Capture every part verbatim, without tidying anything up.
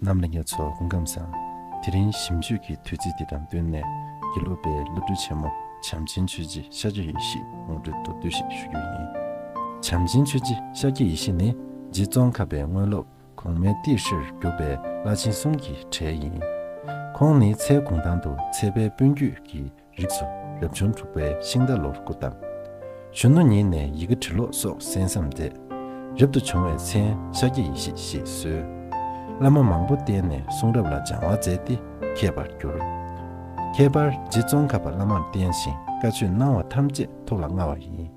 རྣམ་པ་ལྷན་རྒྱས་ཚོ་སྐུ་ཁམས་བཟང་། དེ་རིང་ཞིབ་འཇུག་གི་དུས་ཚིགས་འདི་དང་བསྟུན་ནས་དགེ་ལུགས་པའི་བླ་སྤྲུལ་ཆེན་མོ་བྱམས་ཆེན་ཆོས་རྗེ་ཤཱཀྱ་ཡེ་ཤེས་ངོ་སྤྲོད་མདོར་བསྡུས་ཤིག་ཞུ་རྒྱུ་ཡིན། བྱམས་ཆེན་ཆོས་རྗེ་ཤཱཀྱ་ཡེ་ཤེས་ནི་རྗེ་ཙོང་ཁ་པའི་དངོས་སློབ་གོང་མའི་ཏི་ཧྲིར་གྱུར་པའི་བླ་ཆེན་གསུམ་གྱི་གྲས་ཡིན། ཁོང་ནི་ཚལ་གུང་ཐང་དུ་ཚལ་པའི་དཔོན་བརྒྱུད་ཀྱི་རིགས་སུ་རབ་བྱུང་དྲུག་པའི་ཤིང་རྟ་ལོར་སྐུ་བལྟམས། གཞོན་ནུ་ཉིད་ནས་ཡི་གེ་འབྲི་ཀློག་སོགས་གསན་བསམ་མཛད། རབ་ཏུ་བྱུང་བའི་མཚན་ཤཱཀྱ་ཡེ་ཤེས་ཞེས་གསོལ། བླ་མ་མང་པོ་བསྟེན་ནས་གསུང་རབ་ལ་སྦྱང་བ་མཛད་དེ་མཁས་པར་གྱུར། ཁྱད་པར་རྗེ་ཙོང་ཁ་པ་བླ་མར་བསྟེན་ཞིང་བཀའ་ཆོས་གནང་བ་ཐམས་ཅད་ཐུགས་ལ་མངའ་བ་ཡིན།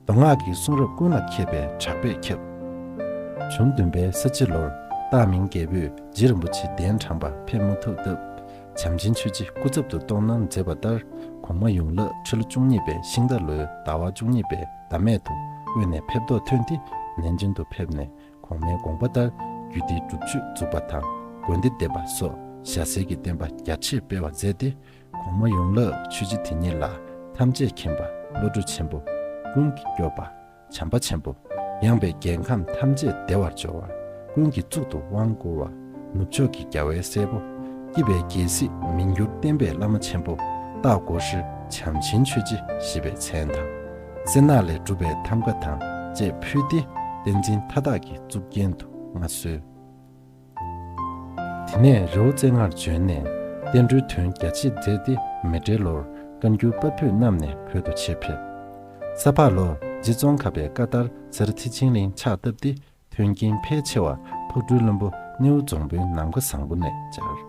མདོ་སྔགས་ཀྱི་གསུང་རབ་ཀུན་ལ་མཁས་པའི་གྲགས་པས་ཁྱབ། བྱུང་བདུན་པའི་ས་བྱི་ལོར་སྟག་མིང་རྒྱལ་པོས་རྗེ་རིན་པོ་ཆེ་གདན་དྲངས་པ་ཕེབས་མ་ཐུབ་སྟབས། བྱམས་ཆེན་ཆོས་རྗེ་སྐུ་ཚབ་ཏུ་གཏོང་གནང་མཛད་པ་ལྟར། གོང་མ་ཡོངས་ལྷག་ཁྲི་ལོ་བཅུ་གཉིས་པའི་ཤིང་རྟ་ལོའི་ཟླ་བ་བཅུ་གཉིས་པའི་ཟླ་སྨད་དུ་དབུས་ནས་ཕེབས་ཐོག་ཐོན་ཏེ་ནན་ཅིན་དུ་ཕེབས་ནས། གོང་མའི་དགོངས་པ་ལྟར་རྒྱུད་སྡེ་དྲུག་ཅུ་བཙུགས་པ་དང་། དགོན་སྡེ་འདེབས་པ་སོགས་ཞྭ་སེར་གྱི་བསྟན་པ་རྒྱ་ཆེར་སྤེལ་བ་མཛད་དེ། གོང་མ་ཡོངས་ལྷག་ཆོས་རྗེ་དེ་ཉིད་ལ་ཐམས་ཅད་མཁྱེན་པ་བློ་གྲོས་ཆེན་པོ། ཀུན་གྱིས་སྐྱོབ་པ་བྱམས་པ་ཆེན་པོ། ཡངས་པའི་རྒྱལ་ཁམས་ཐམས་ཅད་བདེ་བར་འབྱོར་བ། ཀུན་གྱི་གཙུག་ཏུ་དབང་བསྐུར་བ། ནུབ་ཕྱོགས་ཀྱི་རྒྱལ་བའི་སྲས་པོ། སྐྱིད་པའི་རྒྱལ་སྲིད་མི་འགྱུར་བརྟན་པའི་བླ་མ་ཆེན་པོ། སྟག་སྒོ་ཧྲིལ་བྱམས་ཆེན་ཆོས་རྗེ་ཞེས་པའི་མཚན་དང་། གསེར་ནག་ལས་གྲུབ་པའི་ཐམ་ཀ་དང་བཅས་ཕུལ་ཏེ་བསྟན་འཛིན་མཐའ་དག་གི་གཙུག་རྒྱན་དུ་མངའ་གསོལ། དེ་ནས་རི་བོ་རྩེ་ལྔར་བྱོན་ནས་བསྟན་འགྲོའི་དོན་རྒྱ་ཆེར་མཛད་དེ་མེ་སྤྲེལ་ལོར་བཀའ་འགྱུར་དཔའ་བོས་བསྣམས་ནས་བོད་དུ་ཆེད་ཕེབས། ས་ཕག་ལོར་རྗེ་ཙོང་ཁ་པའི་བཀའ་ལྟར་ས་རཱ་ཐེག་ཆེན་གླིང་ཕྱག་བཏབ་སྟེ། མཐུན་རྐྱེན་ཕལ་ཆེ་བ་ཕག་གྲུའི་བློན་པོ་སྣེའུ་རྫོང་དཔོན་ནམ་མཁའ་བཟང་པོ་ནས་སྦྱར།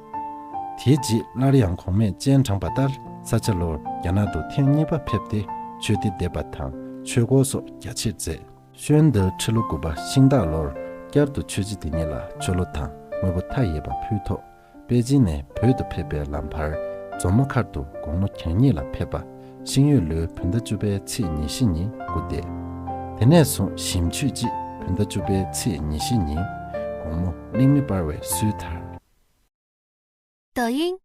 དེའི་རྗེས་སླར་ཡང་གོང་མས་སྤྱན་དྲངས་པ་ལྟར་ས་སྐྱ་ལོར་རྒྱ་ནག་ཏུ་ཐེངས་གཉིས་པ་ཕེབས་ཏེ་ཆོས་སྡེ་འདེབས་པ་དང་ཆོས་སྐོར་སོགས་རྒྱ་ཆེར་མཛད། གཞོན་དུ་ཁྲི་ལོ་དགུ་པ་ཤིང་སྟག་ལོར་བསྐྱར་དུ་ཆོས་རྗེ་དེ་ཉིད་ལ་ཆོ་ལོ་དང་དངོས་པོ་མཐའ་ཡས་པ་ཕུལ་ཐོག་པེ་ཅིན་ནས་བོད་དུ་ཕེབས་པའི་ལམ་བར་རྫོང་མ་མཁར་དུ་དགུང་ལོ་གྱ་གཉིས་ལ་ཕེབས་པ། ཤིང་ཡོས་ལོའི་བོད་ཟླ་བཅུ་པའི་ཚེས་ཉི་ཤུ་ཉིན་སྐུ་འདས། དེ་ནས་བཟུང་ཞིབ་མཆོད་ཅིག་བོད་ཟླ་བཅུ་པའི་ཚེས་ཉི་ཤུ་ཉིན་དགོང་མོ་གླིང་མེ་སྤར་བའི་སྲོལ་དར། 抖音，